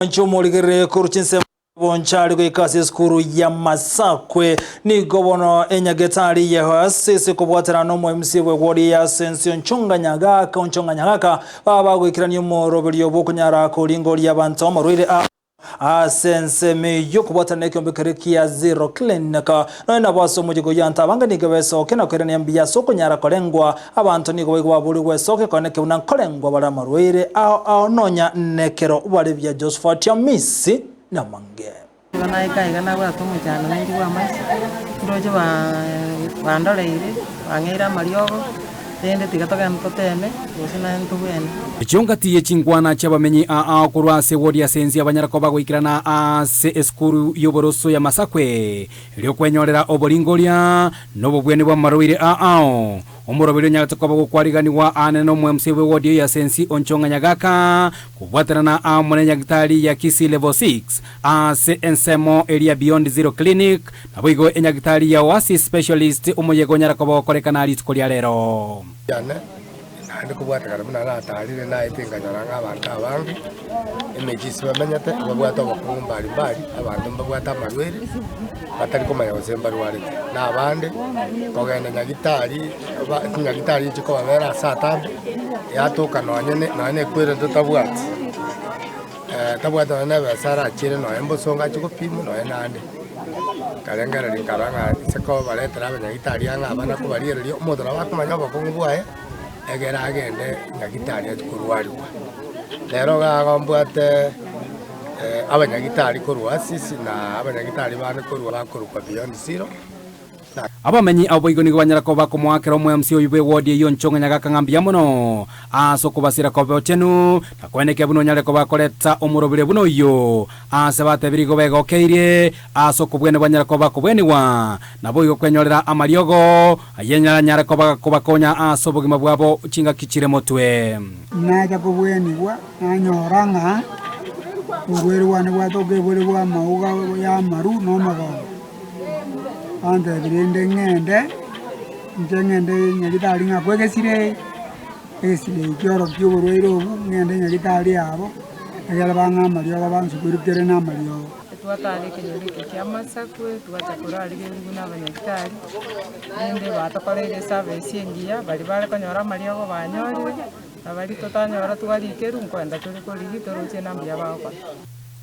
Inche omorigerere korwa chinsemo Bonchari goika ase esukuru ya Masakwe. Nigo bono enyagetari Yehoasi ase kobwaterana nomoemisia bw'egwori ya ase ense Onchonga Nyagaka Onchonga Nyagaka baba bagoikerania omoroberio bw'okonyara koringoria abanto amarwaire a ase ensemo eyio kobwaterana nekeombe keria kia Zero Clinic. Nonya nabo ase omochie koyio abanto abange nigo besokia na koirania mbuya ase okonyara korengwa Abanto nigo boigo baboorigwe gwesokia koeneke buna nkorengwa bare amarwaire ao ao nonya nekero bare bia Josephat Amisi namange. Igo naika iga nabwate omochando nainche bw'amaiso, ndoche bandoreire, bang'eire amariogo, rende tiga togende toteme, gose naende tobwene. Echio ngati ye chinkwana chi'abamenyi aa korwa ase wodi ase ense abanyara koba goikerana ase esukuru y'oboroso ya Masakwe, Erio kwenyorera oboringoria, na obobweni bw'amarwaire ao. Omoroberi onyarete koba gokwariganigwa aane n'omwemsi bw'ewodi eye ase ense Onchong'a Nyagaka, kobwaterana amo ne nyagitari ya Kisii Level 6 ase ensemo eria Beyond Zero Clinic, naboigo enyagitari ya Oasis Specialist omoyega onyare koba gokorekana rituko ria rero. Yane, naende kobwatekana buna natarire naete nkanyora ng'a abanto abange emechie ase bamenyete mbabwate obokungu mbari mbari, abanto mbabwate amarwaire batari komanya gose mbarwarete. Na abande kogenda nyagitari ba chinyagitari echi kobabera ase atambe, yatoka nonye ne nonye na equipment tabwati tabwati nonye na ebesa arachiere nonye mbosongo achie gopimwa nonye nande. Nkarengereria nkarora ng'a ase kobaretera abanyagitari ang'e aba na kobariereria, omonto nabo akomanya obokong'u bwaye, egere agende nyagitari achie korwariwa. Rero iga igo mbwate abanyagitari korwa Asisi na abanyagitari bande korwa bakorokwa Beyond Zero. Abamenyi abo boigo nigo banyara koba bakomoakera omwemsi oyio bw'ewodi eyio Nchong'a Nyagaka ng'a mbuya mono ase okobasira kobe ochenu, na koenekia buna onyare koba koreta omoroberio buna oyio aase batebirie igo begokeirie ase okobwenia banyare koba bakobwenigwa, naboigo kwenyorera amariogo ayio anyare koba gakobakonya ase obogima bwabo chingaki chire motwe. Nacha kobwenigwa, nanyora ng'a oborwaire bwane bwatoka ebore bw'amauga y'amaru na omogongo. Bantebia rende ng'ende, inche ng'ende nyagitari ng'akwe egesirei, egesirei kiorokia oborwaire obwo, ng'ende nyagitari yabo, egere bang'e amariogo bansukuru kere na amariogo. Twatara ekenyoro eke kia Masakwe, twacha korarigerigwa na abanyagitari, rende batokoreire eservice engiya, baria bare konyora amariogo banyorire, na baria totanyora twarikerwa, nkoenda tore korigia toroche na mbuya bagokora.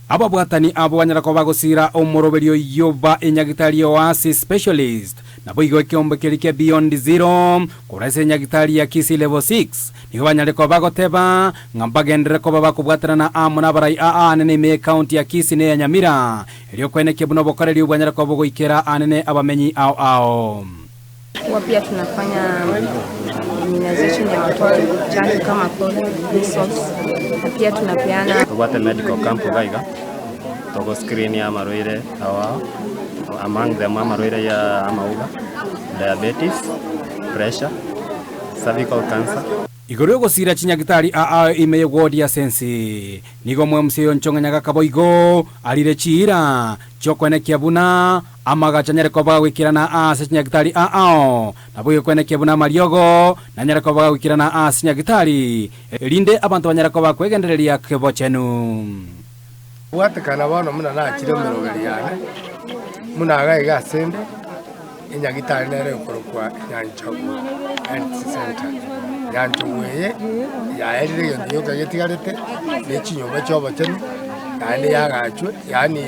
Ababwatani abwo banyara koba bagosiira omoroberio oyio ba enyagitari ya Oasis Specialist, naboigo ekeombe keria kia Beyond Zero korwa ase enyagitari ya Kisii Level 6 nigo banyare koba bagoteba ng'a mbagenderere koba bakobwaterana amo nabarai aa anene ime y'ecounty ya Kisii na eya Nyamira erio koenekia buna obokoreri obwo bwanyare koba bogoikera anene abamenyi ao ao. Huwa pia tunafanya immunization ya watoto chanjo kama polio, measles na pia tunapeana. Tobwate medical camp iga iga, togo screen amarwaire ao ao, among them amarwaire ya amauga, diabetes, pressure, cervical cancer. Igoro y'ogosiira chinyagitari aa ime y'egwodi ase ense, nigo omwemusi oyo Nchong'a Nyagaka boigo arire chiira chi'okoenekia buna Amagacho anyare koba agoikerana aase chinyagitari aao, naboigo kwenekia buna amariogo nanyare koba agoikerana aase chinyagitari, erinde abanto banyare koba kwegendereria kebochenu. Bwatekana bono buna nachire emeroberi yane, buna iga iga asende, enyagitari nere ekorokwa Nyanchogu Health Centre. Nyanchogu eye yaerire egento gioka getigarete, ne chinyomba chia obochenu, naende yagachwe. Yaani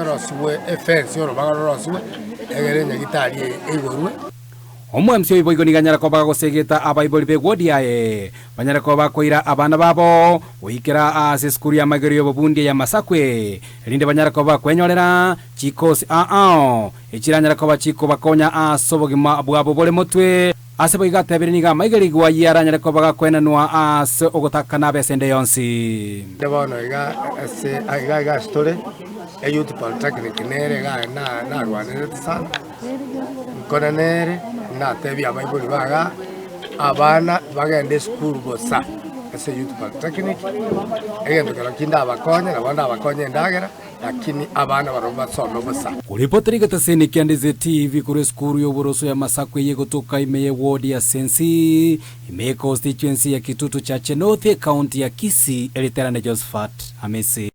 erosigwe efensi orobaga rorosigwe, egere enyagitari eye eigorwe. Omwemsi oyo boigo nigo anyare koba agosegeta abaibori b'egwodi yaye, banyare koba bakoira abana babo goikera aase esukuru y'amagero y'obobundia ya Masakwe, erinde banyare koba bakwenyorera chikosi aao, echiranyare koba chikobakonya aase obogima bwabo bore motwe. Ase boigo atebire nigo amaigerigwa ayio aranyare koba gakoenanwa aase ogotakana ab'esende yonsi. Inde bono iga ase iga iga ase tore, eyouth polytechnic nere iga na narwanerete sana, nkone nere, natebia abaibori ba igaa, abana bagende esukuru bosa ase youth polytechnic, egento kero ki ndabakonye, nabo ndabakonye endagera. Lakini abana barabwo basome bosa. Koripotera egetaseni kia Ndizi TV korwa esukuru y'oboroso ya Masakwe eye egotoka ime ye ward ya Sensi, ime ye constituency ya Kitutu Chache North, ecounty ya Kisii, eriterane Josephat Hamisi.